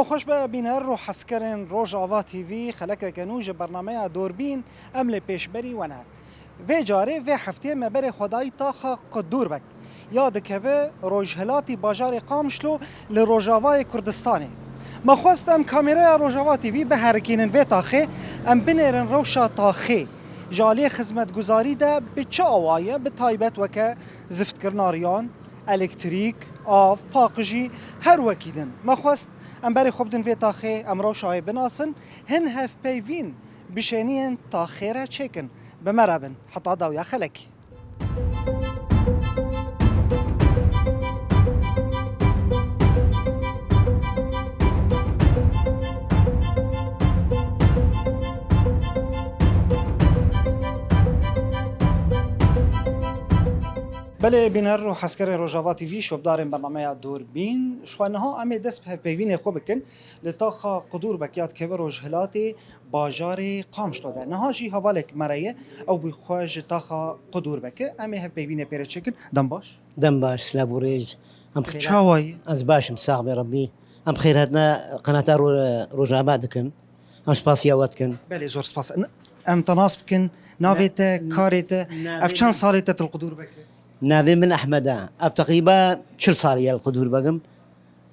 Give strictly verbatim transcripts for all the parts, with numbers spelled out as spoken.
Xweş be bîner û hezkerên Rojava T V, xelekeke nû ji bernameya Dorbîn em lê pêşberî we ne. Vê carê, vê heftê me berê xwe dayî taxa Qudûrbek. Ya dikeve rojhilatî bajarê Qamişlo li rojavayê Kurdistanê. Me xwest em kameraya Rojava T V biherikînin vê taxê, em binêrin rewşa taxê. Ji aliyê xizmetguzarî de bi çi awa ye, bi taybet weke ziftkirina riyan, elektrîk, av, paqijî her wekî din. Me xwest em berê xwe bidin vê taxê, em rewşa wê binasin, hin hevpeyvîn bişêniyên taxê re çêkin. Bi me re bin, heta dawiya xelekê. Belê bîner û hezkerê Rojava T V, şopdarên bernameya Dûrbîn, ji xwe niha em ê dest bi hevpeyvînê xwe bikin li taxa Qudûrbek ya dikeve rojhilatê bajarê Qamişlo de. Niha jî hevalek me re ye, ew bi xwe ji taxa Qudûrbek e. Em ê hevpeyvînê pê re çêkin. Dem baş. Dem baş, silav û rêz. Em xêr hat- Çawa yî? Ez baş im, sax be Rebbî. Em xêr hatine qenata Ro-, Rojava dikin. Em spasiya we dikin. Belê, zor spas. N-, em te nas bikin. Navê Ne-, te, n-, karê te. navê Ev çend min salê te tu li Qudûrbek e? Navê min Ehmed e. Ev teqrîba çil salî ye li Qudûrbek im.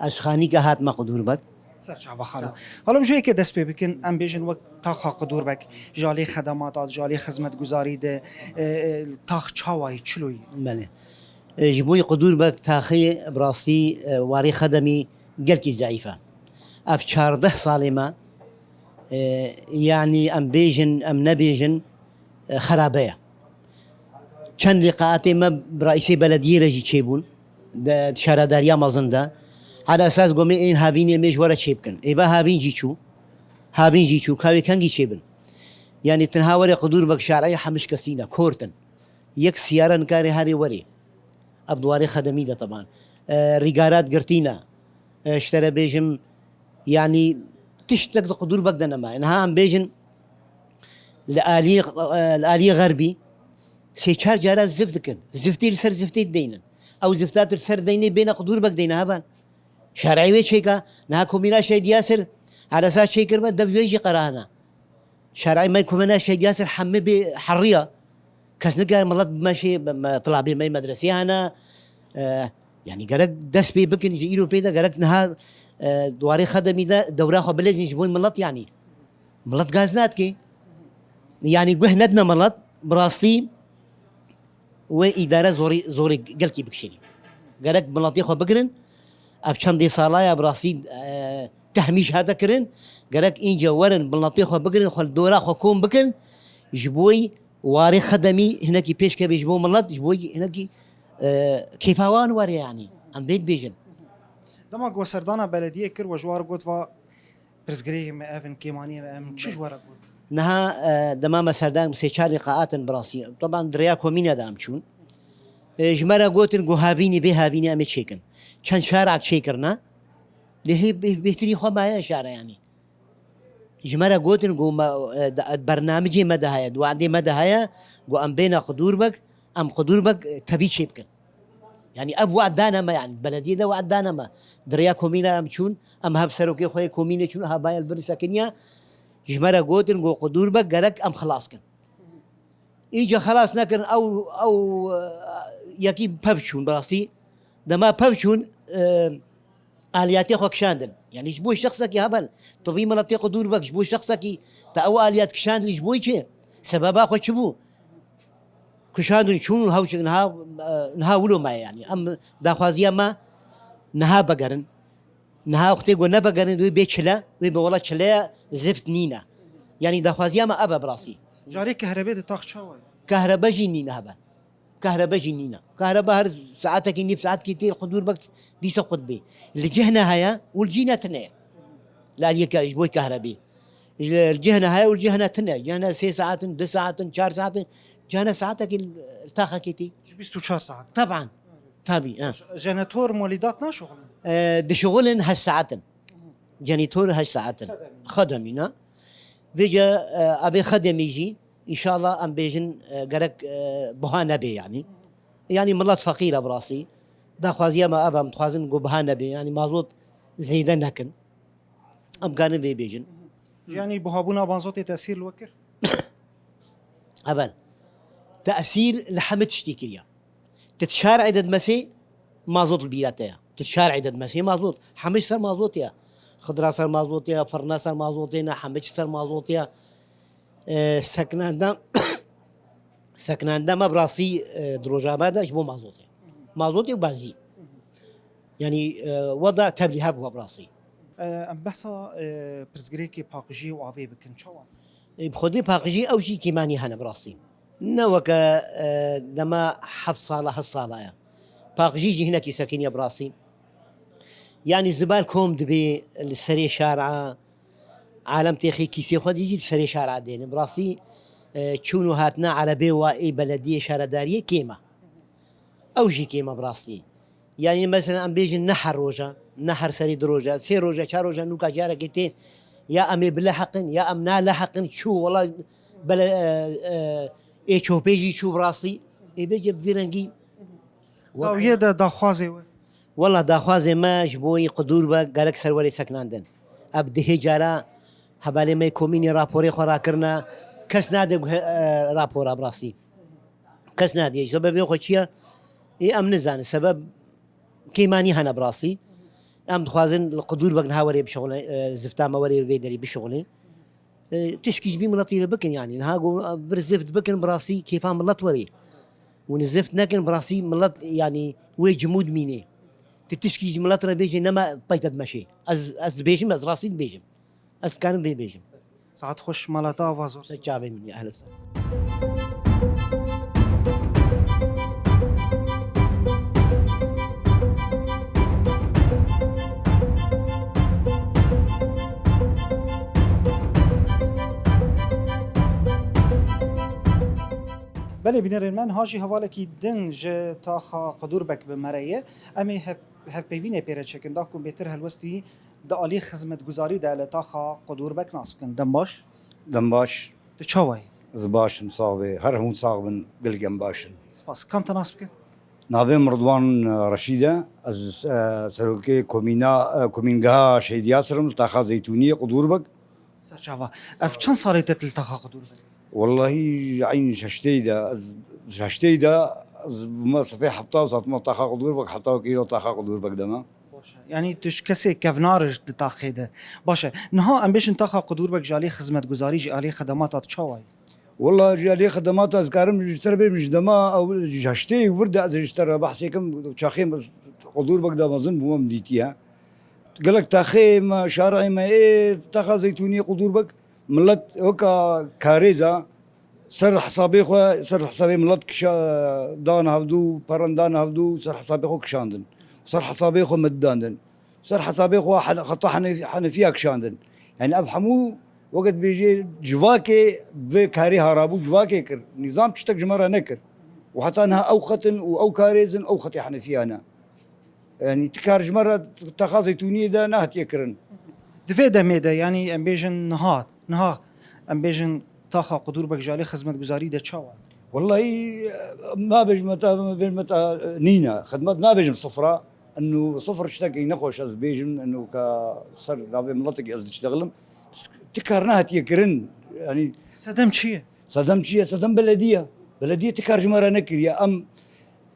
Ez xanîke hatime Qudûrbek. Ser çava xalo. Sağ ol. Xalo, em ji yekê dest pê bikin, em bêjin wek taxa Qudûrbek, ji alî xedemata, ji alî xizmetguzarî de, e, e, tax çawa yî, çilo yî? Belê. E, ji bo Qudûrbek taxê bi rastî, e, warê xedemî gelkî zeîf e. Ev çardeh salê me, e, yanî em bêjin, em nebêjin, e, xerabe ye. Çend lîqaatê me bi reîsê belediyê re jî çêbûn, di şaredariya mezin de. Ala esas gomê ên havînê me ji we re çê bikin. Êva havîn jî çû. Havîn jî çû. Ka wê kengî çêbin? Yanî tenha werê Qudûrbek şareyê hemiş kesî ne. Kort in. Yek siyare nikarê herê werê. Ev di warê xedemî de teban. E, rîgarat girtî ne. E, ji te re bêjim, yanî tiştek di Qudûrbek de nema. Niha em bêjin li aliyê, e, li aliyê xerbî sê çar cara zift dikin. Ziftê li ser ziftê dideynin. Ew zifta li ser deynê bêne Qudûrbek deyne heval. Şerê wê çêka. Niha komîna Şehîd Yasir, Elesa çêkirme, dev wê jî qerahana. Şerê me komîna Şehîd Yasir hemî bê heriya. Kes nikare milet bimeşê, me, tilabê me medresê hene. E, yanî gerek dest pê bikin, ji îro pê de gerek niha, e, di warê xedemî de dewra xwe bilezin ji bo milet yanî. Milet gaz nadike. Yanî guh nedine milet, bi rastî wê îdare zorî, zorê gelkî bikişînî. Gerek miletê xwe bigirin. Ev çendê sala ye bi rastî, e, tehmîş hate kirin. Gerek înce werin miletê xwe bigirin, xwe li dora xwe kom bikin. Ji bo warê xedemî hinekî pêş kevê ji bo milet, ji bo hinekî, e, kêfa wan were yanî. Em vê dibêjin. Dema ku we serdana belediyê kir, we ji wan re got va, pirsgirêkê me ev in, kêmaniyê me em, çi ji we re got? Niha, e, dema me serdang sê çar lîqaat in bi rastî. Teban di rêya komîne de em çûn. E, ji me re gotin ku havînî, vê havînî em ê çêkin. Çend şara çêkirine. Lê hê bê-, bêhtirî xwe maye şare yanî. Ji me re gotin ku me, e, de, bernamicê me de heye, di we'dê me de heye, ku em bêne Qudûrbek, em Qudûrbek, e, tevî çê bikin. Yanî ev we'd dane me, yanî belediyê de we'd dane me. Di rêya komîna em çûn, em hev serokê xwe yê komînê çûn, ha bayê li vir sekiniya, ji me re gotin ku Qudûrbek gerek em xilas kin. Îca xelas nekirin, ew, ew, e, yekî pev çûn, bi rastî. Dema pev çûn, e, aliyatê xwe kişandin. Yanî ji bo şexsekî heval, tu vî miletê xwe dûr bek, ji bo şexsekî te ew aliyat kişandin, ji bo çi? Sebeba xwe çi bû? Kişandin, çûn û hewçik niha, e, niha wilo me ye yanî. Em daxwaziya me niha vegerin. Niha wextê ku nevegerin, wê bê çile, wê bê wela çileya zift nîne. Yanî daxwaziya me ev e bi rastî. Carê kehrebê di tax çawa ye? Kehrebe jî nîne hebe. Kehrebe jî nîne. Kehrebe her saetekî, nîv saetekî tê qudûr bek dîsa qut bê. Li cih ne heye û li cî ne tune ye. Li aliyê ke-, ji bo kehrebê. Li cih ne heye û li cih ne tune. Cih ne sê saetin, du saetin, çar saetin. Cih ne saetekî li taxekê tê. Ji bîst û çar saet. Teban. Tabî, ha. Jenetor molîdat naşuxulin? E, dişuxulin heşt saetin. Jenetor heşt saetin. Xedemî. Xedemî, ne? Vêca, e, abê xedemî jî, înşallah em bêjin, e, gerek, e, buha nebe yanî. Yanî milet feqîr e bi rastî. Daxwaziya me ev e, em dixwazin ku buha nebe. Yanî mazot zêde nekin. Em karin vê bêjin. Yanî buhabûna mazotê tesîr li we kir? Evel. Tesîr li hemî tiştî kiriye. Tu di şarê de dimesê, mazot li bîra te ye. Tu di şarê de dimesê, mazot. Hemî ser mazot ye. Xidra ser mazot ye, firna ser mazot ye, ne hemî ser mazot ye. E, seknenda, seknenda me bi rastî, e, di rojava de ji bo mazotê. Mazotê û bazî. Yanî, e, weda tevlî hebû bi rastî. E, em behsa, e, pirsgirêkê paqijiyê û avê bikin. Çawa? E, bi xwedê paqijî ew jî kêmanî hene bi rastî. Ne weke, e, dema heft sala, heşt sala ye. Paqijî jî hinekî sekiniye bi rastî. Yanî zibar kom dibê li serê şara, alem têxê kîsê xwe dî jî li serê şara dêne. Bi rastî, e, çûn û hatina erebê wa ê belediyê şaredariyê kêm e. Ew jî kêm e bi rastî. Yanî mesela em bêjin ne her roja, ne her serî du roja, sê roja, çar roja nûka carekê tê, ya em ê bileheqin, ya em naleheqin, çû wela bele, e, e, ê çopê jî çû bi rastî. Ê bêje bi vî rengî. Dawiyê de daxwazê we? Wela daxwazê me ji bo wî qudûr be gerek ser werê seknandin. Ev dihê cara hevalê me komînê raporê xwe rakirine, kes nade guhe, e, rapora bi rastî. Kes nadiye. Sebebê xwe çi ye? Ê em nizanin. Sebeb kêmanî hene bi rastî. Em dixwazin li qudûr bek niha werê bişixulin, e, zifta me werê vê derî bişixulin. E, tişkî ji vî miletî re bikin yanî. Niha got, e, vir zift bikin bi rastî kêfa milet werê. Hûn zift nekin bi rastî milet yanî wê cimû dimînê. Tu tişkî ji milet re bêjê nema peyte dimeşê. Ez, ez dibêjim, ez rastî dibêjim. Ez dikarim vê bêjim. Saet xweş, mala te ava zor. Te çavê min, ehle sar. Belê bînerên me, niha jî hevalekî din ji taxa Qudûrbek bi me re ye. Em ê hev-, hevpeyvînê pê re çekin, da ku bêtir helwestî di alî xizmetguzarî de li taxa Qudûrbek nas bikin. Dem baş. Dem baş. Tu çawa yî? Ez baş im, sax bê. Her hûn sax bin, gelek em baş in. Spas. Kam te nas bikin? Navê min Ridwan Reşîd e. Ez, e, serokê komîna, e, komîngeha Şehîd Yasir im, li taxa Zeytûniyê, Qudûrbek. Serçava. Ev çend salê te li taxa Qudûrbek? Wellahî, eyn ji heştê de, ez, ji heştê de, ez bûme sefê hefta û sed, ma taxa Qudûrbek, heta wekî îro taxa Qudûrbek de me. Baş e. Yanî tu ji kesê kevnar î di taxê de. Baş e. Niha em bêjin taxa Qudûrbek ji alî xizmetguzarî, ji alî xedemata çawa ye? Wela ji alî xedemata ez karim ji te re bêjim, ji dema ew ji heştê û vir de ez ji te re behsê kim, çaxê min Qudûrbek de mezin bûme, min dîtiye. Gelek taxê me, şarê me ê taxa Zeytûniyê, Qudûrbek, milet weka karêza ser hesabê xwe, ser hesabê milet kişa, dan hevdû, peran dan hevdû, ser hesabê xwe kişandin. Ser hesabê xwe medidandin. Ser hesabê xwe hel-, xeta Henef-, Henefiya kişandin. Yani ev hemû weke dibêjê civakê vê karê harabû civakê kir. Nîzam tiştek ji me re nekir. Û heta niha ew xet in û ew karêz in, ew xetê Henefiya ne. Yanî ti kar ji me re taxa Zeytûniyê de nehatiye kirin. Di vê demê de, yanî em bêjin niha, niha em bêjin taxa Qudûrbek ji alî xizmetguzarî de çawa? Wellahî, nabêjim heta, bêjim heta nîne. Xidmet nabêjim sifra. Eno sifir tiştekî nexweş ez bêjim, eno ka ser navê miletekî ez diştexlim. Ti kar nehatiye kirin. Yanî sedem çi ye? Sedem çi ye? Sedem belediye. Belediye ti kar ji me re nekiriye. Em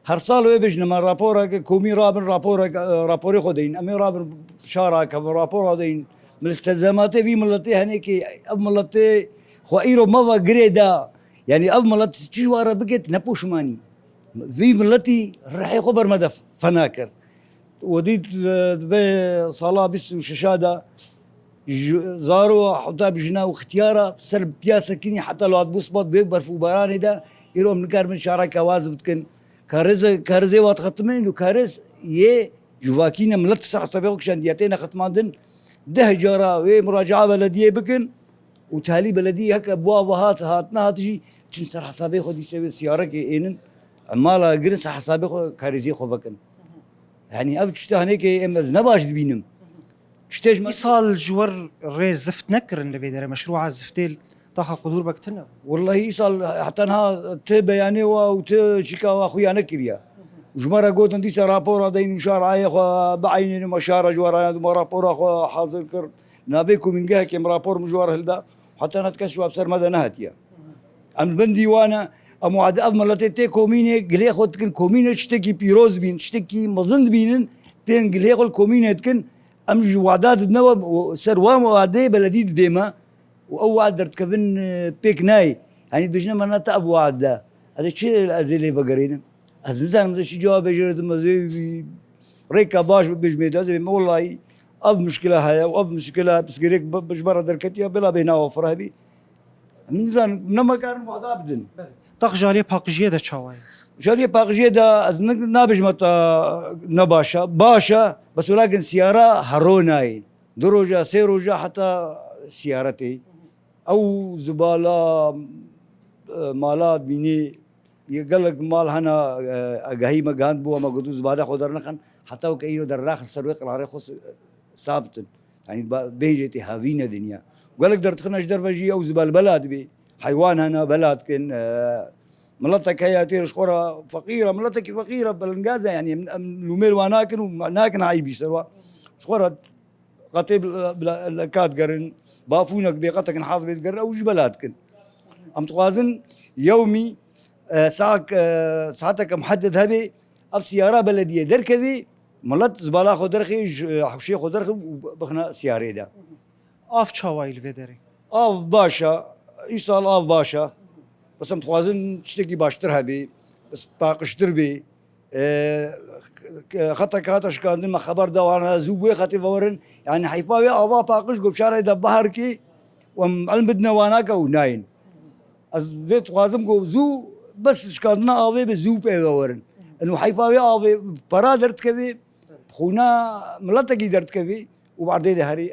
Her sal wê bijne me raporeke komî rabin, raporek, e, raporê xwe deyin. Em ê rabin şara kevin rapora deyin. Miltezematê vî miletê henê ki ev miletê xwe îro me ve girê da. Yani ev milet çi ji wa re biket ne poşimanî. Vî miletî rihê xwe ber me de fena kir. Wedî, e, vê sala bîst û şeş de ji zaro heta bi jina û xityara ser piya sekinî heta li hatbû spat vê berf û baranê de îro em nikarin şara kewaz bikin. Karêz, karêzê wa dixetimên û karêz yê civakî ne, milet ser hesabê xwe kişandiye têne xetimandin. Deh cara wê muracaa belediyê bikin û talî belediyê heke bi wa ve hat, hat nehat jî çin ser hesabê xwe dîse wê siyarekê ênin. Em mala girin ser hesabê xwe karêziyê xwe vekin. Yanî ev tişta hinekê em ez ne baş dibînim. Tiştê ji me Îsal ji we rê zift nekirin li vê derê, meşrûa ziftê taxa Qudûrbek tune bû. Wellahî îsal heta niha ti beyanê wa û ti çîka wa xuya nekiriye. Ji me re gotin dîsa rapora deyin û şarayê xwe bieynînin, me şara ji we re me rapora xwe hazir kir. Navê komîngehekê min rapor min ji we re hilda, heta niha kes ji we bi ser me de nehatiye. Em li bin dîwan e, em wade ev miletê tê komînê, gilê xwe dikin, komînê tiştekî pîroz bîn, tiştekî mezin dibînin, tên gilê xwe li komînê dikin, em ji wada didine we, ser wan wadeyê beledî didê me û ew wad derdikevin, e, pêk nayê. Yanî dibêjine me ne te ev wad de. Ez ê çi, ez ê lê vegerînim? Ez nizanim, ez ê çi cewabê jê re didim, ez ê rêka baş bibêjim ê de, ez ê bêjim, wellahî ev mişkila heye û ev mişkila pirsgirêk bi, bi ji me re derketiye, bila bêhna we fireh bî. Em nizanin, ne me karin wada bidin. Belê. Tax ji aliyê paqijiyê de çawa ye? Ji aliyê paqijiyê de ez ne, nabêjim heta ne baş e. Baş e, bes welakin siyara hero nayê. Du roja, sê roja heta siyara tê. Ew zibala, e, mala dibînî, yê gelek mal hene, e, agahî me gihand bû, me got, zibala xwe dernexin, heta weke îro dernaxin ser wê qirarê xwe s-, sabit in. Yanî ba-, bên jê tê havîne dinya. Gelek derdixine ji derve jî ew zibal bela dibê. Heywan hene, bela dikin, e, miletek heye tê ji xwe re feqîr e, miletekî feqîr e, belingaz e, yanî em, em lûmê li wan nakin û nakin eyb jî ser wan. Ji xwe re qetê bila, bila, leka digerin, bafûnek bê qetekin has bê digerin, ew jî bela dikin. Em dixwazin yewmî, e, saet, e, saeteke muhedded hebe, ev siyara belediyê derkevê, milet zibala xwe derxê, ji, e, hewşê xwe derxin û bixine siyarê de. Av çawa ye li vê derê? Av baş e, îsal av baş e. Bes em dixwazin tiştekî baştir hebê, bes paqijtir bê. E, xeta ke hate şikandin me xeber da wana zû wê xetê vewerin. Yanî heyfa wê ava paqij ku şarê de biherkê û em elm bidine wanake û nayên. Ez vê dixwazim ku zû bes şikandina avê be zû pê vewerin. Eno heyfa wê avê para derdikevê, xûna miletekî derdikevê û bi erdê de herê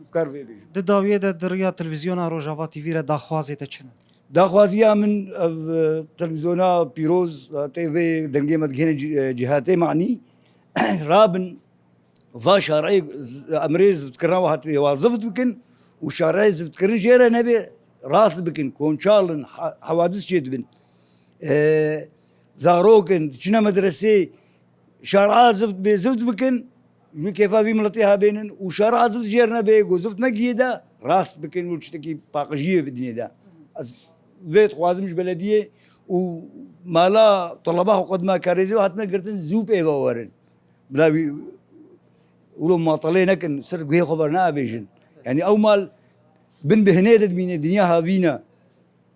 ez kar vê bêjim. Di dawiyê de di riya televîzyona Rojava T V re daxwazê te çi ne? Daxwaziya min ev, e, televîzyona pîroz, e, tê vê dengê me digihêne ci-, e, cihetê manî. Rabin va şareyê z-, emrê zivtkirina we hatibê wa zift bikin û şareyê ziftkirin jê re nebe rast bikin. Konçal in, ha-, hewadis çêdibin. E, zarok in, diçine medresê, şara zift bê zift bikin, ji kêfa vî miletê hebênin û şara zift jêr nebe, ku zift negiyê de rast bikin û tiştekî paqijiyê bidinê de. Ez vê dixwazim ji belediyê û mala teleba xwe qedma karêzê hatine girtin zû pê ve werin. Bila wî wilo matalê nekin, ser guhê xwe bernabêjin. Yanî ew mal bin bihinê de dimîne, dinya havîne.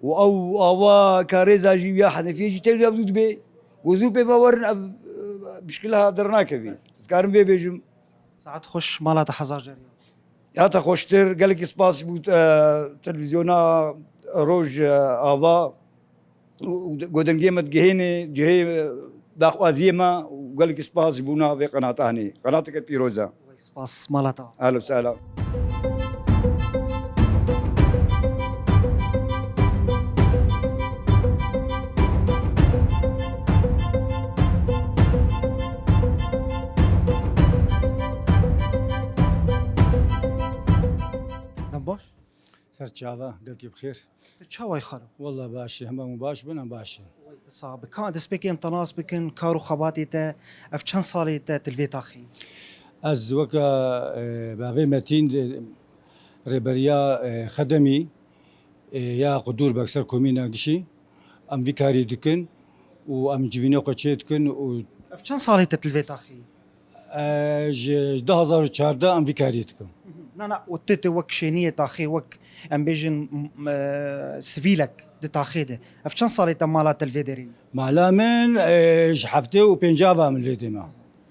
Û ew ava karêza jî ya Henefiyê jî tevlî ev zû dibe. Ku zû pê ve werin ev, e, bişkila dernakevî. Ez karim vê bêjim. Saet xweş, mala te hezar carî. Ya te xweştir, gelekî spas ji bo, e, televîzyona Roj, e, Ava. Û, û, ku dengê me digihêne cihê, e, daxwaziyê me û gelekî spas ji bona vê qenata hanê. Qenateke pîroz e. Spas, mala te. Ehlen we sehlen. Dem baş. Ser çava, gelkî bi xêr. Tu çawa yî xalo? Walla baş e, hema hûn baş bin, em baş in. Wey, tu sax bi. Ka destpêkê em te nas bikin, kar û xebatê te, ev çend salê te tu li vê taxê yî? Ez weke, e, bavê Metîn, e, rêberiya, e, Xedemî, e, ya Qudûrbek ser komîna Gişî, em vî karî dikin û em civînê xwe çê dikin û Ev çend salê te tu li vê taxê yî? E, ji du hazar û çardeh em vî karî dikim. Na, na, û tu, tu wek şêniyê taxê, wek, em bêjin, m-, e, sivîlek di taxê de. Ev çend salê te mala te li vê derê? Mala min, e, ji heftê û pêncî ava min lê dê me.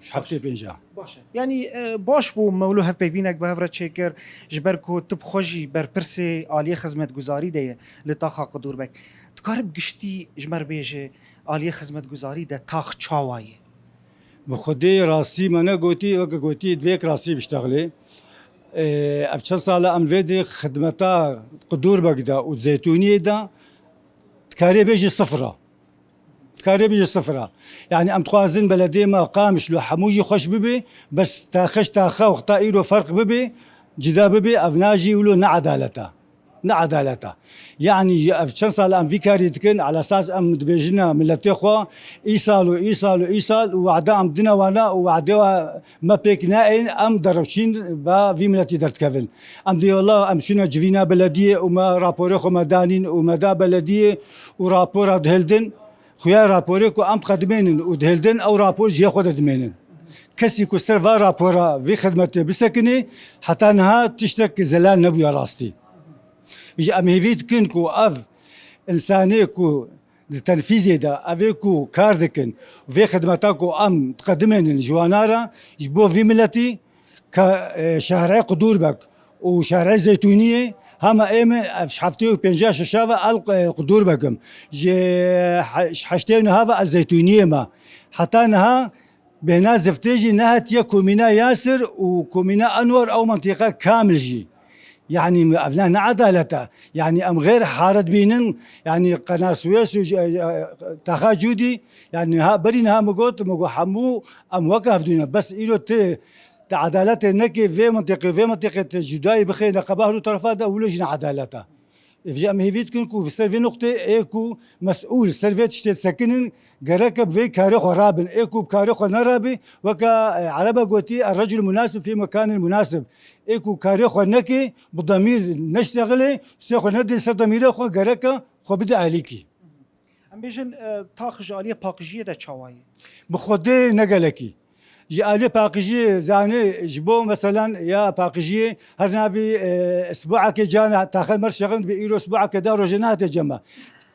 Ji heftê pêncî. Baş e. Yanî, e, baş bû me wilo hevpeyvînek bi hev re çêkir, ji ber ku tu bi xwe jî berpirsê aliyê xizmetguzarî de ye li taxa Qidûrbek. Dikarî bi giştî ji me re bêje, aliyê xizmetguzarî de tax çawa ye? Bi xwedê rastî me negotî, weke gotî, divê yek rastî biştexilê. Ee, ev çend sal e em vê dê xidmeta Qidûrbek de û Zeytûniyê de dikarê bêjî sifir e. Dikarê bêjî sifir e. Yanî em dixwazin belediyê me Qamişlo hemû jî xweş bibe, bes taxe ji taxe wexta îro ferq bibe, cida bibe, ev na jî wilo ne edalet e. Ne edalet e. Yanî ji ev çend sal em vî karî dikin, ala esas em dibêjine miletê xwe, îsal û îsal û îsal û wada em dine wana û wadê wa me pêk neên, em derewçîn be vî miletî derdikevin. Em dê wela em çûne civîna belediyê û me raporê xwe me danîn û me da belediyê û rapora dihildin. Xuya raporê ku em diqedimênin û dihildin, ew rapor cihê xwe de dimênin. Kesî ku ser va rapora vî xidmetê bisekinê, heta niha tiştek zelal nebûye rastî. Ji em hêvî dikin ku ev însanê ku di tenfîzê de, ev ê ku kar dikin, vê xidmeta ku em diqedimênin ji wana re, ji bo vî miletî, ka, e, şehrê Qudûrbek û şehrê Zeytûniyê, hema ê min ev ji heftê û pêncî şeşa ve el, e, Qudûrbek im. Ji he-, ji heştê û niha ve el Zeytûniyê me. Heta niha bêhna ziftê jî nehatiye komîna Yasir û komîna Enwer, ew mintîqe kamil jî. Yanî ev ne, ne edalet e. Yanî em xêr hare dibînin, yanî qena Swês û, e, e, taxa Cûdî, yanî ha, berî niha min got, min got hemû em wek hev dûne. Bes îro tê Te edaletê nekê vê mintîqê, vê mintîqê te cudayî bixê neqeba her du terefa de, wilo jî ne edalet e. Vêca em hêvî dikin ku ser vê nuqtê ê ku mesûl ser vê tiştê disekinin, gereke bi vê karê xwe rabin. Ê ku bi karê xwe nerabî, weke, e, Ereba gotî, "Er-recul munasib fî mekanil munasib." Ê ku karê xwe nekê, bi demîr neştexilê, tu sê xwe nedê ser demîrê xwe, gereke xwe bide alîkî. Em bêjin, e, tax ji aliyê paqijiyê de çawa ye? Bi xwedê ne gelekî. Ji aliyê paqijiyê zanê ji bo meselan ya paqijiyê her navî, e, isbuekê cana taxel mer şexin bi îro isbuekê da rojê nehate cema.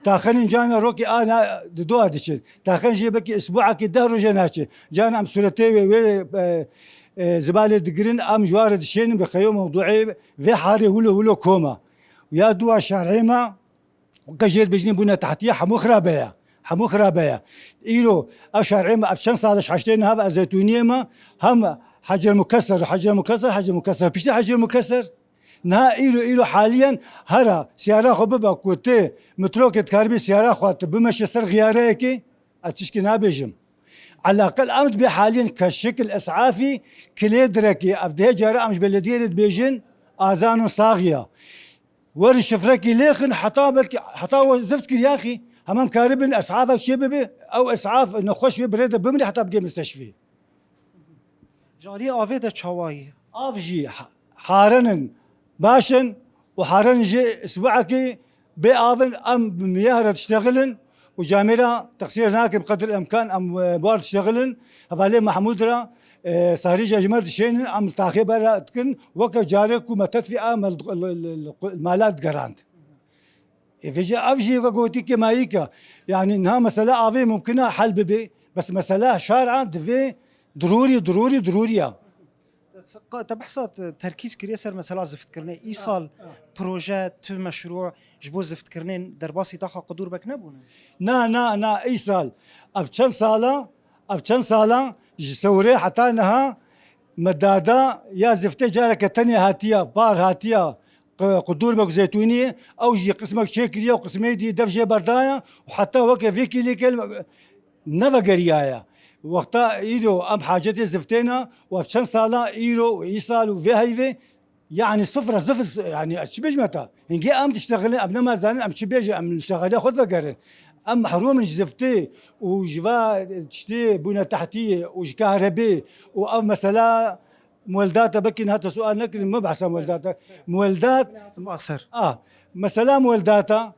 Taxelin cana rokê a na di doa diçin. Taxelin jê bekî isbuekê da rojê naçe. Cana em suretê wê, wê, e, e, zibalê digirin, em ji wa re dişênin bi xeyo mewduê vê harê wilo wilo koma. Ya dua şerê me, Qe jêr bijnî bûne tehtiye hemû xirabe ye. Hemû xirabe ye. Îro ev şerê me, ev çend sal e ji heştê niha ve ez zeytûniyê me, hem Hecer Mukeser, Hecer Mukeser, Hecer Mukeser, piştî Hecer Mukeser. Niha îro, îro haliyen hera siyara xwe bibe ku tê metrokê dikaribî siyara xwe tu bimeşe ser xiyareyekê, ez tişkî nabêjim. Elaqel em dibê haliyen ke şekil esafî kilê direkî, ev dihê cara em ji belediyê re dibêjin, azan û saxiya. Werin şifrekî lêxin heta belkî heta we zift kir yaxî. Hemam karibin esafek çê bibe, ew esaf nexweş wê birê de bimrî heta bigê misteşfî. Ji aliyê avê de çawa ye? Av jî ha-, harenin baş in û harenin jê isbuekê bê av in, em bi miya re diştexilin û camêra texsîr nakin, qedir emkan em, e, bar diştexilin. Hevalê Mehmûd re, e, sarîca ji me dişênin, em li taxê bera dikin, weke carê ku me tetvî a me li, li, li, li mala digerand. Ê vêca ev jî weke gotî kêmayîk e. Yanî niha mesela avê mumkin e hel bibe, bes mesela şer'an divê dirûrî, dirûrî, dirûrî ya. Te behsa te-, terkîz kiriye ser mesela ziftkirinê. Îsal proje, tu meşrû ji bo ziftkirinê derbasî taxa Qudûrbek nebûne? Na, na, na, îsal. Ev çend sala, ev çend sala ji sewrê heta niha me dada ya ziftê careke tenê hatiya, par hatiya, Qe-, Qudûrbek Zeytûniyê, ew jî qismek çêkiriye û qismê dî dev jê berdaya û heta weke vê kîlîkê nevegeriyaye. Wexta îro em hacetê ziftê ne û ev çend sala îro û îsal û vê heyvê, yanî sifre zifir, yanî ez çi bêjime te? Hingê em diştexilin, em nema zanin, em çi bêjin, em li şexaliya xwe divegerin. Em mehrûm in ji ziftê û ji va tiştê bûne tehtiyê û ji kahrebê û ev mesela muweldata, belkî niha te sual nekirin, me behsa muweldata. Muweldat, Baser. A, mesela muweldata,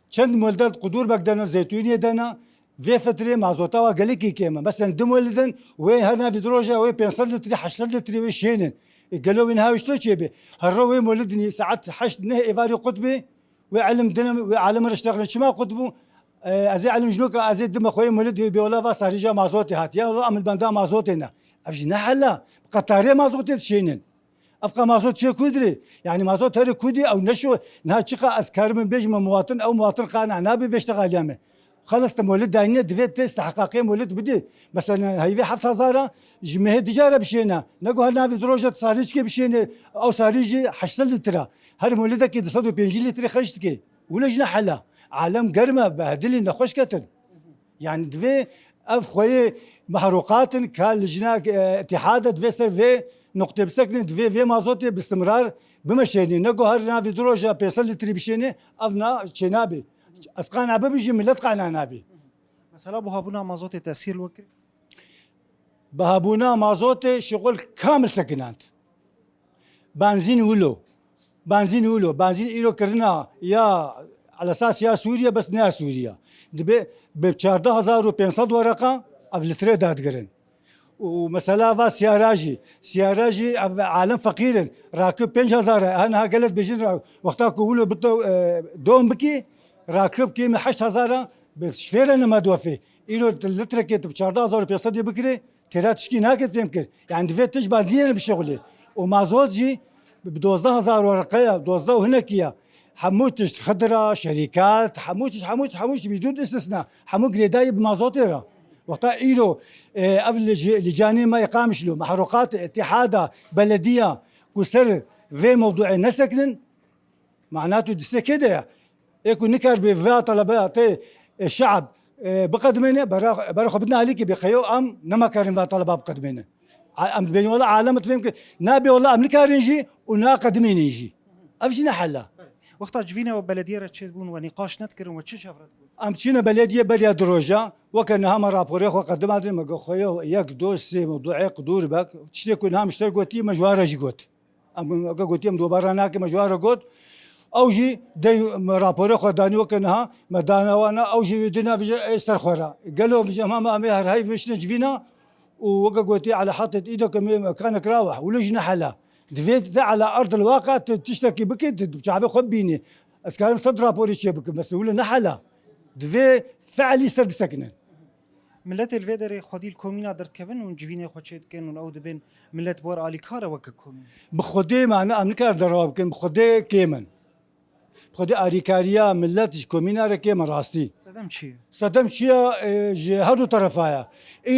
çend muweldat Qudûrbek de ne, Zeytûniyê de ne, vê fitrê mazota wa gelekî kêm e. Mesela du muwelidin, wê her navî di roja wê pênc sed litrî, heşt sed litrî wê şênin. E, gelo wê niha wê çilo çêbe? Her ro wê muwelidinî saet heşt neh êvarî qut bê, wê elim dine, wê alim re ştexilin. Çima qut bû? E, ez ê elim jinoka, ez ê dime xwe yê muwelid wê bê wela va sarîca mazotê hat. Ya wela em li benda mazotê ne. Ev jî ne hela. Bi qetarê mazotê dişênin. Ev qe mazot çê ku dirê? Yanî mazot herê ku dî ew neşo, niha çiqa ez karim bêjim muwatin, ew muwatin qane nabê vê ştexaliya me. Xelas te molid dayne divê te istihqaqê molid bidî. Mesela heyvê heft hezar a ji mehê dicara bişêne. Nego her navê di roja sarî çikê bişêne, ew sarî jî heşt sed litre. Her molidekê du sed û pêncî litre xerc dike. Wilo jî ne hela. Alem germ e, behdilî nexweş ketin. Yanî divê Ev xweyê mehruqat in ka lijna, e, îtîhada divê ser vê nuqtê bisekine, divê vê mazotê bi istimrar bimeşênê. Ne ku her navê du roja pênc sed litrî bişênê, ev na çênabê. Ez qana bibim jî, millet qana nabê. Mesela buhabûna mazotê tesîr li we kir? Bihabûna mazotê şixul kamil sekinand. Benzîn wilo. Benzîn wilo. Benzîn îro kirina ya elesas ya Sûriye, bes ne ya Sûriye. Dibe bi çardeh hezar û pênc sed wereqa ev litre dadigirin. Û mesela va siyara jî. Siyara jî ev alem feqîr in. Rakib pênc hezar e. Ha niha gelek dibêjin ra-, wexta ku wilo bito, e, dom bikî, rakib kêmî heşt hezar e, bi şifêre ne medwefê. Îro tu litrekê tu bi çardeh hezar û pênc sedê bikirê, têra tişkî nake fêm kir. Yani divê tu ji benzînê re bişixulê. Û mazot jî bi dozdeh hezar wereqe ya, dozdeh û hinekî ya. Hemû tişt, xidra, şerîkat, hemû tişt, hemû tişt, hemû tişt, bidûn istisna. Hemû girêdayî bi mazotê re. Wexta îro, e, ev li ji-, li canê me Qamişlo, mehruqat, îtîhada, belediya, ku ser vê mewduê nesekinin, mana tu distê kê de ye? Ê ku nikaribe va talebe tê, e, şeab, e, biqedimêne, bera, bera xwe bidin alîkê bê xeyo, em nemekarin va taleba biqedimêne. A-, em dibên wela alem difêm ke nabê wela em nikarin jî û naqedimênin jî. Ev jî ne hel e. Wexta civînê we belediyê re çêdibûn, we nîqaş nedikirin, we çi ji hev re dibûn? Em çîne belediyê beriya du roja, weke niha me raporê xwe qedima dê, me got, xweyo yek, do, sê mewduê qidûr bek, tiştê ku niha mişter gotî, me ji wan re jî got. Em, weke gotî, em dobara nakin, me ji wan re got. Ew jî dey me raporê xwe danî weke niha, me dana wana, ew jî wê dina vije ê ser xwe re. Gelo vije hema me em ê her heyv mişine civîna û weke gotî, ala hetet îdo ke me, me kanek raweh, wilo jî ne hel e. Divê te ala erdil waqa tu tiştekî bikî, tu bi çavê xwe bibînî. Ez karim sed raporî çê bikim, bes wilo ne hel e. Divê fe'lî ser bisekinin. Miletê li vê derê xwedî li komîna derdikevin û civînê xwe çêdikin û ew dibên milet bi wer alîkar e weke komîn. Bi xwedê me ne, em nikarin derewa bikin, bi xwedê kêm in. Bi xwedê alîkariya milet ji komîna re kêm e rastî. Sedem çi ye? Sedem çi ye? E, ji her du terefa ye.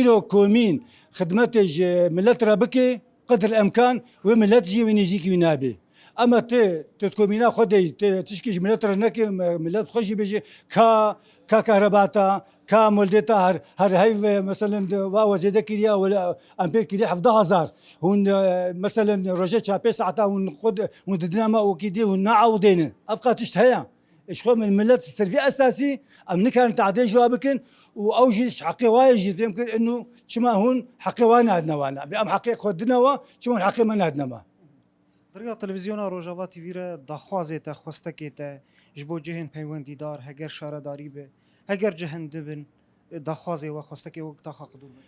Îro komîn xidmetê ji milet re bike, qedir emkan wê milet jî wê nêzîkî wî nabê. Ema tê, tê komîna xwe de yî, tê tişkî ji milet re neke, me-, milet xwe jî bêje, ka, ka kahreba ta, ka moldê ta, her, her heyv, e, meselen, de, va we zêde kiriya, wele em pê kiriye hevdeh hezar. Hûn, e, meselen, roje çar pênc saeta hûn xwe de, hûn didine me wekî dî, hûn naewdênin. Ev qas tişt heye. Ji xwe min milet ser vî esasî, em nikarin tadê ji wa bikin û ew jî ji heqê wa ye jî fêm kir, inu çima hûn heqê wa nadine wana. Bê em heqê xwe dine wa, çima hûn heqê me nadine me? Di riya televîzyona Rojava T V re daxwazê te, xwestekê te ji bo cihên peywendîdar, heger şaredarî be, heger cih hindibin, daxwazê we, xwestekê we taxa qidûr be?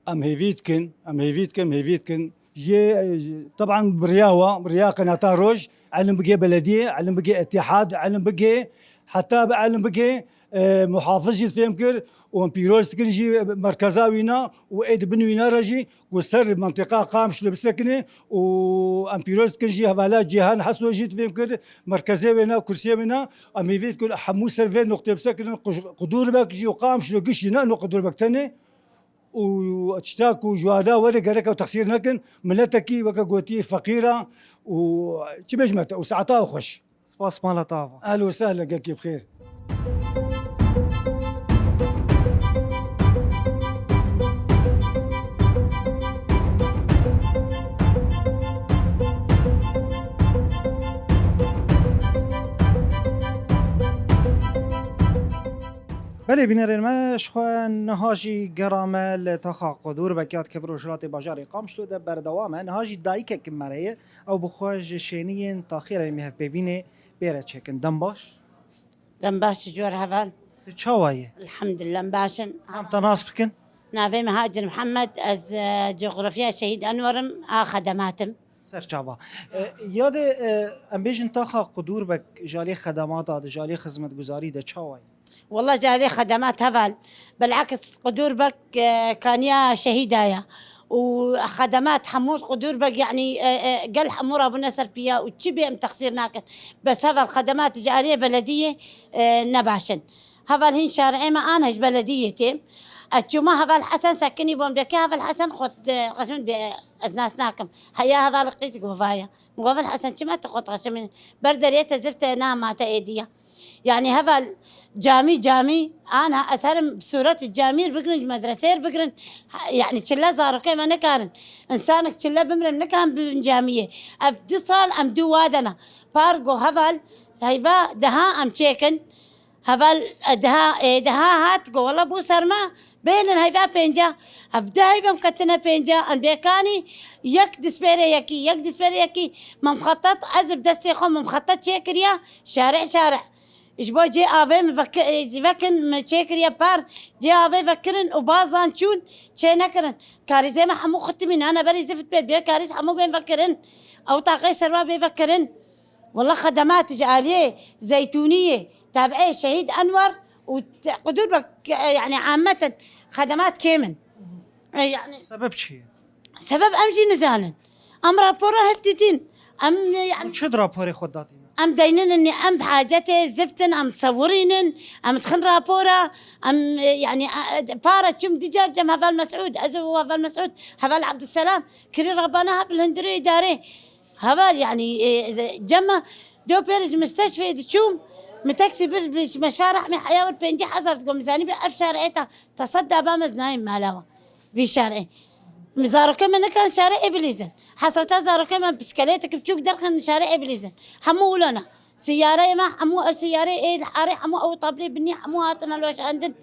Em hêvî dikin, em hêvî dikin, em hêvî dikin. Jê, teban bi riya we, bi riya qenata Roj, elim bigê belediyê, elim bigê îtîhad, elim bigê, heta bi elim bigê, e, muhafiz jî fêm kir û em pîroz dikin jî merkeza wîna û ê di bin wîna re jî ku ser mentiqa Qamişlo bisekine û em pîroz dikin jî hevala Cîhan Heso jî difêm kir merkezê wêna, kursiyê wêna, em hêvî dikin hemû ser vê nuqtê bisekinin, qu-, qudûr bek jî û Qamişlo gişî ne, ino qudûr bek tenê û tişta ku ji wada were gerek ew texsîr nekin, miletekî weke gotî feqîr e û çi bêjime te û saeta xweş. Spas mala te ava. Ehlen we sehlen, gelkî bi xêr. Belê bînerên me, ji xwe niha jî gera me li taxa Qudûr Bek ya dikeve rojhilatê bajarê Qamişlo de berdewam e. Niha jî dayikek me re ye, ew bi xwe ji şêniyên taxê re ê hevpeyvînê bê re çêkin. Dem baş. Dem baş ji we re heval. Tu çawa yî? Elhamdulillah, em baş in. Em te nas bikin? Navê min Hacir Mihemed, ez, e, cografya Şehîd Enwer im, a Xedemat im. Ser çava. E, yadê, e, em bêjin taxa Qudûr Bek ji alî xedemata de, ji alî xizmetguzarî de çawa ye? Wela ji alî xedemat heval. Bil'eks Qudûr Bek, e, kaniya şehîda ye. Û xedemat hemû Qudûr Bek, yanî, e, e, gel hemû rabûne ser piya û çi bê em texsîr nakin. Bes heval xedemat ji aliyê belediyê, e, ne baş in. Heval hîn şarê me an hej belediyê têm. Ez çûma heval Hesen sekinî bûm deke heval Hesen xwe, e, qesmên bê ez nas nakim. Heya heval qîz govaya. Min got, "Heval Hesen, çima tu xwe dixeşimînî? Ber derê te ziv te nama te êdiya." Yani heval camî camî, ana ez herim sûretê camî bigirin, ji medreseyê bigirin. Ha, yani çile zarokê me nikarin. Însanek çile bimirin nikarin bibin camiyê. Ev du sal em dû wa de ne. Par go heval heyva deha em çêkin. Heval, e, deha, e, deha hat go wela bû ser me, bêlin heyva pênca. Ev du heyva em ketine pênca, em bêkanî yek dispêrê yekî, yek dispêrê yekî. Me mixetet, ez bi destê xwe me mixetet çêkiriya, şare şare. Ji bo cê avê min veke-, e, vekin min çêkiriye par, cê avê vekirin û bazan çûn çê nekirin. Karîzê me hemû xitimî nane berî zift bê, bê karîz hemû bên vekirin. Ew taqê serwa bê vekirin. Wela xedemat ji aliyê Zeytûniyê, tabiê Şehîd Enwer û te-, qudur be ke-, yani ameten xedemat kêm in. E, yani Sebep çi ye? Sebep em jî nizanin. Em rapora hiltidîn. Em, yani Hûn çi di raporê xwe dadîne? Em deyninin, em bi hacetê ziftin, em sewirînin, em dixin rapora, em, e, yani, e, e, para çim dicar cem heval Mesûd, ez û heval Mesûd, heval Abdüselam, kirî rabana ha bil hundirê îdarê. Heval, yani, e, e, cem me do pêr ji misteşfê diçûm, mi teksî bir, bir ji meşfa rehmê heya wir pêncî hezar digo, mi zanî bi ev şarê ta, te sed daba me zinayê mala we. Vî şarê. Zarokê me nikan şarê ê bilîzin. Hesreta zarokê me, piskelêtek biçûk derxin şarê ê bilîzin. Hemû wilo ne. Siyareyê me, hemû ev siyarê ê li harê, hemû ew tablê binî, hemû hatine loşandin.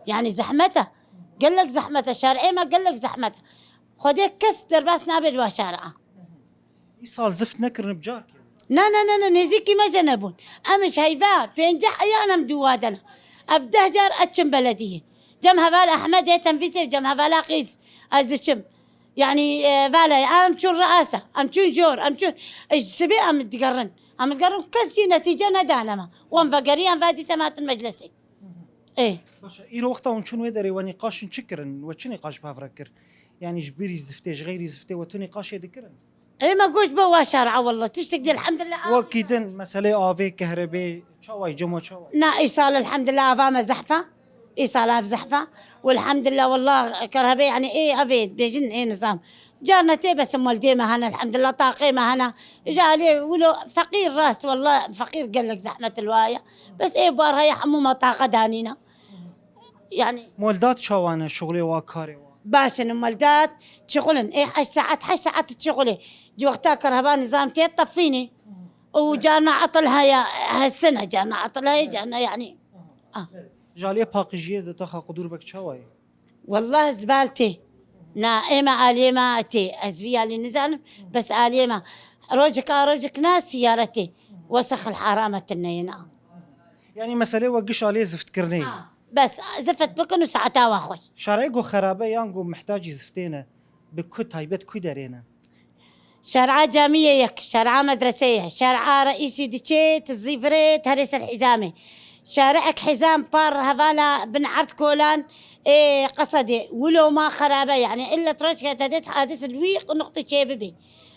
Yani zehmet e. Gelek zehmet e. Şarê me gelek zehmet e. Xwedê kes derbas nabe li wa şara. Îsal zift nekirin bi carkê. Na, na, na, na, nêzîkî me jî nebûn. Em ji heyva pêncî heyan em dû wa de ne. Ev deh car ez çim belediyê. Cem heval Ehmedê tenfîzê, cem hevala qîz ez diçim. Yani, e, vale, em çûn reasa, em çûn jor, em çûn, e, sibê em digerin. Em digerin, kes jî netîce nedane me. Wan vegerî em ve dîse em hatin meclisê. Ê. Baş e, îro wexta hûn çûn wê derê we nîqaşin çi kirin? We çi nîqaş bi hev re kir? Yani ji bîrî ziftê, ji xeyrî ziftê we tu nîqaşê dikirin? Ê me goş be wa şara, wallah. Tiştek dî, elhamdulillah. Wekî din, meselê avê, kehrebê, çawayî, cem we çawayî? Na, îsal, elhamdulillah, ava me zehfa. Îsal av zehfa. Welhamdulillah, wallah, kerhebê, yani, ê, avê, bêjin, ê, nizam. Carna tê, bes moldê me hene, elhamdulillah, taqê me hene. Ji alê, wilo, feqîr, rast, wallah, feqîr gelek zehmet li wa ye. Bes ê bar heye, hemû me taqa danîne. Yani Moldat çawa ne, şuxulê wa, karê wa? Baş in, moldat, çixulin. Ê, heşt saet, heşt saet çixulê. Ji wexta kerheba nizam tê tefînê. Û carna etil heye, hesine, carna etil heye, carna yani. Ah. Ji aliyê paqijiyê de taxa Qudûrbek çawa ye? Wallah zibal tê. Na, ê me aliyê me tê. Ez vî alî nizanim, bes aliyê me. Rojek a rojek na siyare tê. Wesexil harame tine ye na. Yani meselê we giş aliyê ziftkirinê ye? Ha, bes, zifet bikin û saeta we xweş. Şarê go xerabe yan go mihtacî ziftê ne, bi ku taybet ku derê ne? Şer'a camiyê yek, şer'a medreseyê, şer'a reîsî diçê, ti zîvirê, ti herê ser hîzamê. Şer'ek hîzam par hevala bin erd kolan, ê, qesedê, wilo ma xerabe, yani illa troşke te dêt hadis li wî nuqtê çê bibî.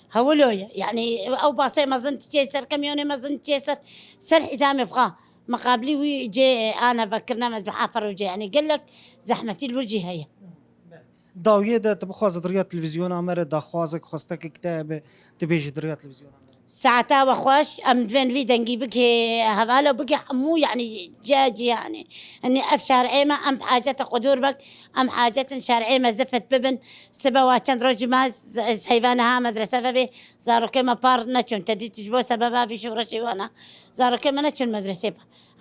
Hewilo ye, yani ew basê mezin diçê ser, kamyonê mezin diçê ser, ser hîzamê bixwe. Miqabilî wî cê ana vekirina me bi hefer û cê, yani gelek zehmetî li wir jî heye. Dawiyê de tu bixwaze di riya televîzyona me re daxwazek, xwestekek te hebe, tu bêjî di riya televîzyona me re. Saeta we xweş, em divên vî dengî bigihê hevala û bigihê hemû, yanî cihê cîhanê. Yanî ev şarê me, em bi hacet e Qudûrbek, em hacet in şarê me zifet bibin. Sibe wa çend rojî me z-, heyva niha medrese vebê, zarokê me par neçûn. Te dît ji bo sebeba vî şoreşê wana zarokê me neçûn medresê.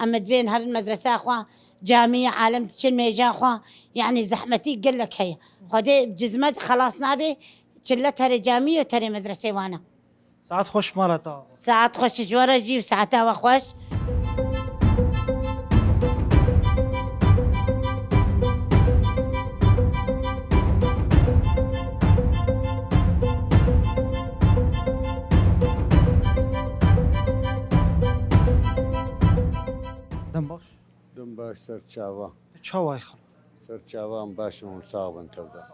Em divên herin medresa xwe, camiyê alem diçin mêja xwe, yanî zehmetî gelek heye. Xwedê cizme xelas nabe, çile terê camiyê û terê medresê wana. Saet xweş mala te ava. Saet xweş ji we re jî û saeta we xweş. Dem baş. Dem baş, ser çava. Tu çawa yî xalo? Ser çava em baş in, hûn sax bin tevda.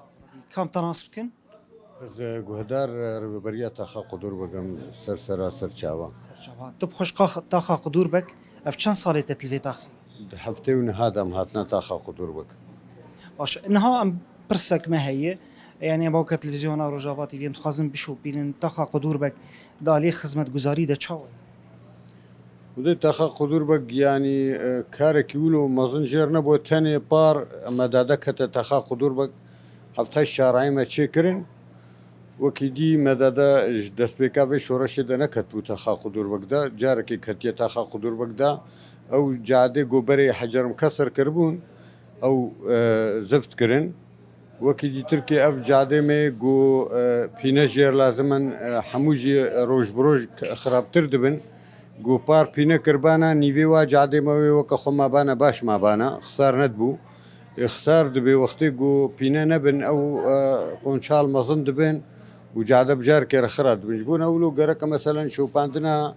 Kam te nas bikin? Ez, e, guhdar, e, rêveberiya taxa Qudûrbek im, ser sera ser çava. Ser çava. Tu bi xweş qax-, taxa Qudûrbek, ev çend salê te li vê taxê? Di heftê û niha de em hatine taxa Qudûrbek. Baş, niha em pirsek me heye. Yani, em weke televîzyona Rojava T V em dixwazin bişopînin, taxa Qudûrbek di aliyê xizmetguzarî de çawa ye? Xwedê Taxa Qudûrbeg, yanî, e, karekî wilo mezin jêr nebû, tenê par medade kete Taxa Qudûrbeg, heft heşt şarayê me çêkirin. Wekî dî medade ji destpêka vê şoreşê de neketibû Taxa Qudûrbeg de, carekê ketiye Taxa Qudûrbeg de. Ew cadê ku berê Hecermke ser kiribûn, ew, e, zift kirin. Wekî dîtirkê ev cadê me ku, e, pîne jêr lazim in, e, hemû jî roj bi roj xirabtir dibin. Ku par pîne kirbana, nîvê wa cadê me wê weke xwe mabana, baş mabana, xisar nedibû. E, xisar dibe wextê ku pîne nebin, ew, e, qonçal mezin dibin û cade bi carkê re xira dibin. Ji bona wilo gereke meselen şopandina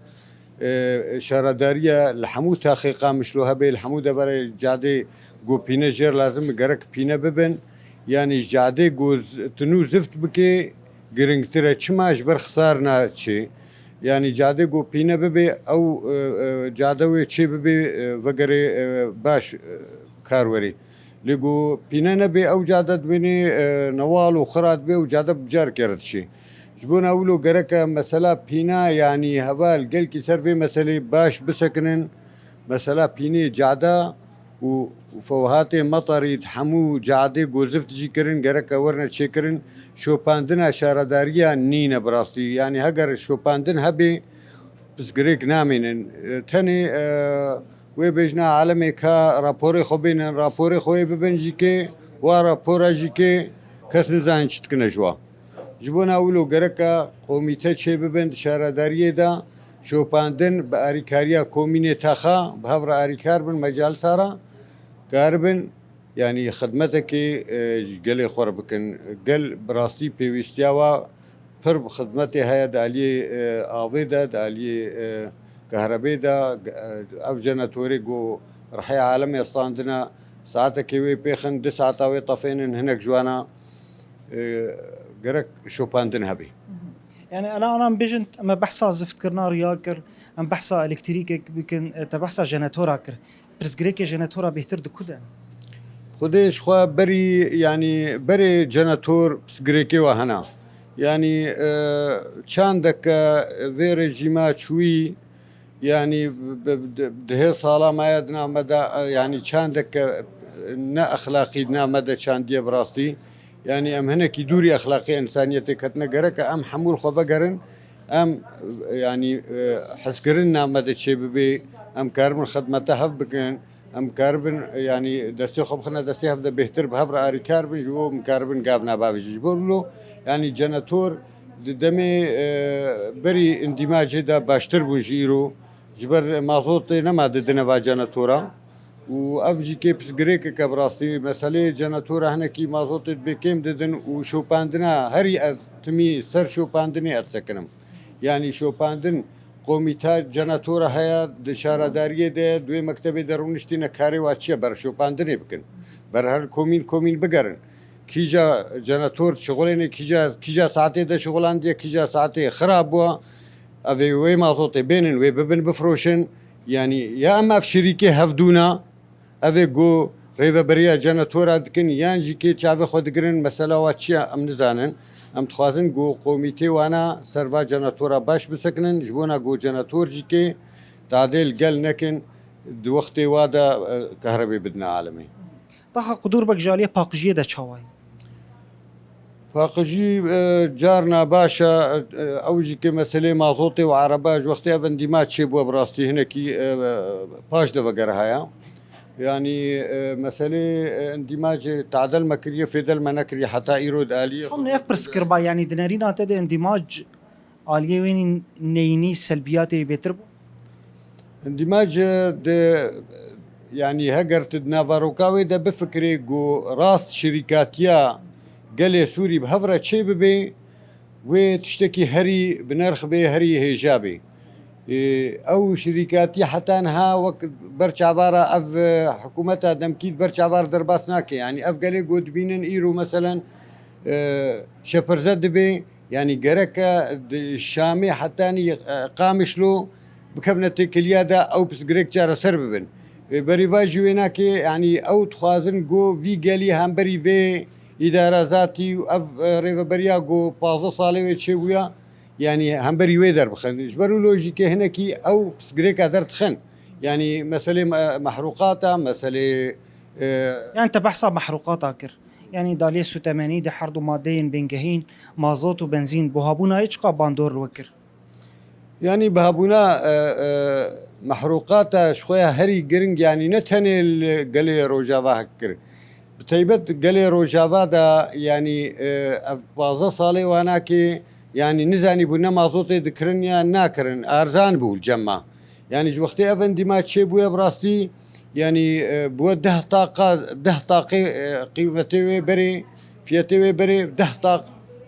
e, şaredariya li hemû taxê Qamişlo hebe, li hemû deverê cadê ku pîne jêr lazim e, gerek pîne bibin. Yanî cadê ku z-, tinû zift bike, giringtir e. Çima? Ji ber xisar naçê. Yanî cadê ku pîne bibe, ew, e, e, cade wê çê bibe, e, vegerê, e, baş, e, kar werê. Lê ku pîne nebe, ew cade dibêne, e, newal û xira dibe û cade bi carkê re diçe. Ji bona wilo gereke mesela pîna, yanî heval gelkî ser vê meselê baş bisekinin. Mesela pînê cada û fewhatê meterî di hemû cadê ku zift jî kirin, gereke werine çêkirin. Şopandina şaredariya nîne bi rastî. Yanî heger şopandin hebe, pirsgirêk namînin. E, tenê, e, wê bêjina alemê ka raporê xwe bînin, raporê xwe yê bibin jî kê, wa rapora jî kê, kes nizane çi dikine ji wa. Ji bona wilo gereke komîte çê bibin di şaredariyê de, şopandin bi arîkariya komînê Taxa bi hev re arîkar bin, mecalis re karibin. Yanî xidmetekê, e, ji gelê xwe re bikin. Gel bi rastî pêwîstiya wa pir bi xidmetê heye di aliyê, e, avê de, di aliyê, e, kahrebê de. E, ev jenetorê ku rihê alemê standine, saetekê wê pêxin, du saeta wê tefênin, hinek ji wana, e, gerek şopandin hebe. Yani ana ana bêjin, em behsa ziftkirina riya kir, em behsa elektrîkek bikin, e, te behsa jenetora kir. Pirsgirêkê jenetora bêhtir di ku de? Xwedê ji xwe berî, yanî berê jenetor pirsgirêkê we hena. Yanî, e, çandeke vê rejîma çûyî, yanî bi, bi, di, di hê sala maye di nav me de, e, yanî çandeke ne exlaqî di nav me de çandiye bi rastî. Yanî em hinekî dûrî exlaqê însaniyetê ketine, gereke em hemû li xwe vegerin, em, yanî, e, hezkirin nav me de çêbibe, em karibin xidmeta hev bikin, em karibin, yanî destê xwe bixine destê hev de bêhtir bi hev re arîkar bin, ji bo em karibin gavna bavêjin. Ji bo wilo, yanî jenetor di demê, e, berî îndîmacê de baştir bûn ji îro, ji ber mazotê nema didine va jenetora. Û ev jî kê pirsgirêkeke bi rastî. Meseleyê jenetora hinekî mazotê dibê kêm didin û şopandina herî ez timî ser şopandinê ez sekinim. Yanî şopandin komîta jenetora heye di şaredariyê de, di wê mektebê de rûniştîne, karê wa çi ye? Ber şopandinê bikin. Ber her komîn komîn bigerin. Kîja jenetor dişixulêne, kîja, kîja saetê de şixulandiye, kîja saetê xirab bû. Ev ê wê mazotê bênin, wê bibin bifroşin. Yanî ya em ev şirîkê hevdûna, ev ê ku rêveberiya jenetora dikin, yan jî kê çavê xwe digirin, mesela wa çi ye em nizanin. Em dixwazin ku komîtê wana ser va jenetora baş bisekinin, ji bona ku jenetor jî kê tadê li gel nekin, di wextê wa de, e, kahrebê bidine alemê. Taxa Qudûrbek ji aliyê paqijiyê de çawa ye? Paqijî, e, carna baş e, e, ew jî kê meselê mazotê û ereba ji wextê ev îndîmac çêbûye bi rastî hinekî, e, e, paş de vegere haya. Yanî, e, meselê, e, îndîmacê tadel me kiriye, fêdel me nekiriye heta îro di aliyê. Çond ev pirs kirba, yanî di nerîna te de îndîmac aliyê wê neyînî selbiyatê bêtir bû? Îndîmac, e, di, yanî heger tu di navaroka wê de bifikirê ku rast şirîkatiya gelê Sûrî bi hev re çê bibe, wê tiştekî herî bi nerx bê, herî hêja bê. Ê, ew şirîkatî heta niha wek ber çavara ev, e, hikûmeta demkî di ber çavar derbas nake. Yanî ev gelê ku dibînin îro meselen, e, şepirze dibe, yanî gereke di Şamê hetanî, e, Qamişlo bikevne têkiliya de ew pirsgirêk çareser bibin. E, berî va jî wê nake, yanî ew dixwazin ku vî gelî hemberî vê îdara zatî û ev, e, rêveberiya ku pazdeh salê wê çêbûya, Yanî hemberî wê derbixin. Ji ber wilo jî kê hinekî ew pirsgirêka derdixin. Yanî meselê me-, mehrûqata, meselê, e, Yani te behsa mehrûqata kir. Yani daliyê sûtemenî di her du madeyên bingehîn, mazot û benzîn, buhabûna yê çiqa bandor li we kir? Yanî bihabûna, e, e, mehrûqata ji xwe ya herî giring, yanî ne tenê li gelê Rojava hek kir. Bi teybet gelê Rojava de, yanî, e, ev pazdeh salê wana kê, yanî nizanîbû ne mazotê dikirin ya nakirin, erzan bû li cem me. Yanî ji wextê ev endîma çêbûye bi rastî, yanî, e, bûye deh taqa, deh taqê, e, qîmetê wê berê, fiyetê wê berê deh taq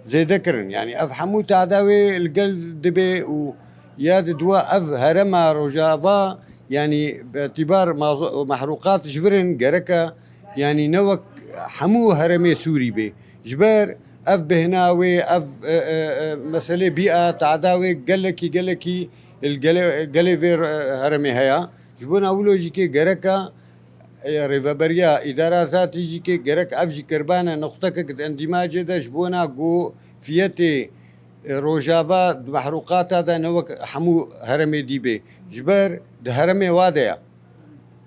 zêde kirin. Yanî ev hemû tada wê li gel dibe û ya di dua ev herêma Rojava, yanî bi îtîbar mazo-, mehrûqat ji vir in gereke, yanî ne wek hemû herêmê Sûrî be. Ji ber ev bêhna wê, ev, e, e, e, meselê bîya, tada wê gelekî, gelekî li gelê, gelê vê, e, herêmê heye. Ji bona wilo jî kê gereka, e, rêveberiya îdara zatî jî kê gerek ev jî kirbane nuqtekek di endîmacê de ji bona ku fiyetê, e, Rojava di mehrûqata de ne wek hemû herêmê dî bê. Ji ber di herêmê wa de ye.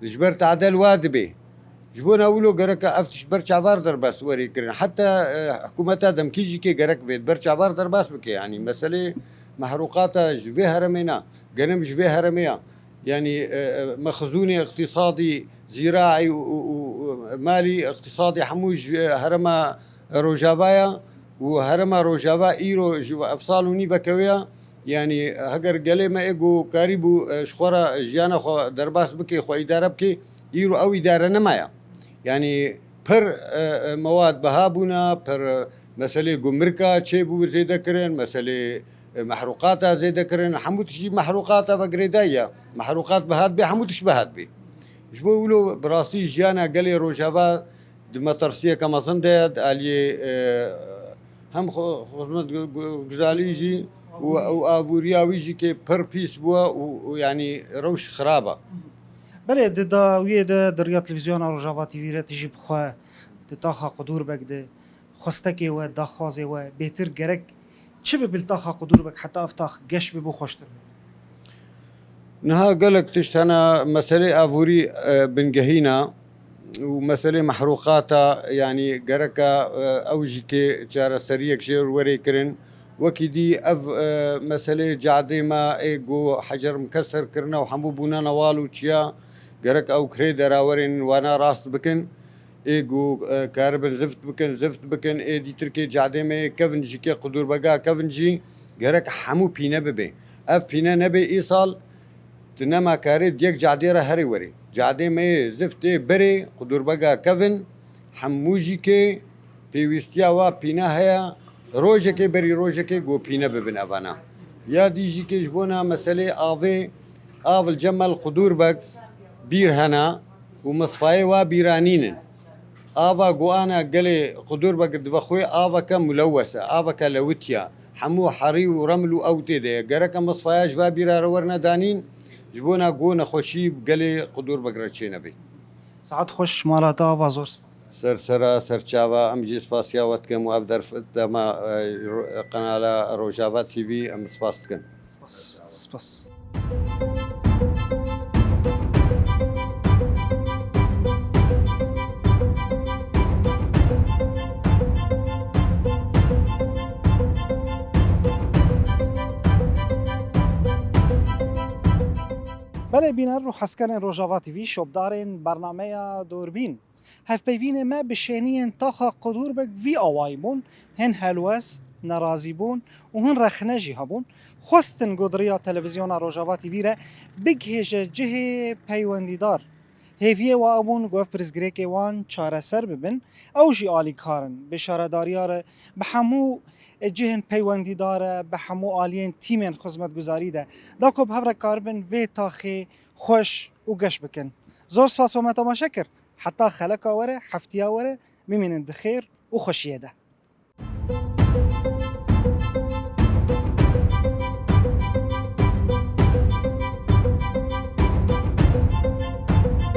Ji ber tadel wa dibe. Ji bona wilo gereke ev tişt ber çavar derbas were kirin. Heta, e, hikûmeta demkî jî kê gerek vê ber çavar derbas bike. Yanî meselê mehrûqata ji vê herêmê ne. Genim ji vê herêmê ya. Yanî, e, e, mexzûnê îqtîsadî, zîraî û, û, û, û malî îqtîsadî hemû ji herêma Rojava ya û herêma Rojava îro ji ev sal û nîveke wê ya. Yanî heger gelê me ê ku karîbû, e, ji xwe re jiyana xwe derbas bike, xwe îdare bike, îro ew îdare nemaye. Yanî pir, e, e, mewad biha bûne, pir, e, meselê gumrika çêbû zêde kirin, meselê, e, mehrûqata zêde kirin, hemû tişt jî mehrûqata ve girêdayî ye. Mehrûqat bihat bê, hemû tişt bihat bê. Ji bo wilo bi rastî jiyana gelê Rojava di metirsiyeke mezin de ye, di aliyê, e, hem xwe-, xizmetguzarî jî û, û avûriya wî jî kê pir pîs bûye û, û yanî rewş xirab e. Belê, di dawiyê de di riya televîzyona Rojava T V re tu jî bi xwe di taxa Qudûrbek de xwestekê we, daxwazê we, bêtir gerek çi bibe li taxa Qudûrbek heta ev tax geş bibe û xweştir bibe? Niha gelek tişt hene, meselê avûrî, e, bingehîn e û meselê mehrûqata, yanî gereka, e, ew jî kê çareseriyek jê werê kirin. Wekî dî ev, e, meselê cadê me ê ku hecer mikeser kirine û hemû bûne newal û çiya, gerek ew kirê derawerên wana rast bikin. Ê ku, e, karibin zift bikin, zift bikin, ê dîtirkê cadê me yê kevin jî, kê Qudûrbega kevin jî, gerek hemû pîne bibe. Ev pîne nebe îsal, tu nema karê di yek cadê re herê werê. Cadê me yê ziftê berê, Qudûrbega kevin, hemû jî kê pêwîstiya wa pîne heye, rojekê berî rojekê ku pîne bibin evana. Ya dî jî kê ji bona meselê avê, av li cem me li Qudûrbek bîr hene û misfayê wa bîra nînin. Ava ku ana gelê Qudûrbek dibe xwê aveke mulewes e, aveke lewitiye. Hemû herî û reml û ew tê de ye. Gereke misfaya ji va bîra re werine danîn, ji bona ku nexweşî gelê Qudûrbek re çênebe. Saet xweş, mala te ava, zor spas. Ser sera, ser çava, em jî spasiya we dikin û ev derf-, dema, e, ro-, qenala Rojava T V em spas dikin. Spas. Spas. Belê bîner û hezkirinên Rojava T V, şopdarên bernameya Dûrbîn. Hevpeyvînê me bi şêniyên taxa Qudûrbek vî awayî bûn, hin helwest, nerazîbûn û hin rexne jî hebûn. Xwestin ku di riya televîzyona Rojava T V re bigihêje cihê peywendîdar. Hêviyê we ew bûn ku ev pirsgirêkê wan çareser bibin. Ew jî alîkar in. Bi şaredariya re, bi hemû cihên peywendîdar re, bi hemû aliyên tîmên xizmetguzarî de, da ku bi hev re karibin vê taxê xweş û geş bikin. Zor spas we me temaşe kir. Heta xeleka were, heftiya were, bimînin di xêr û xweşiyê de.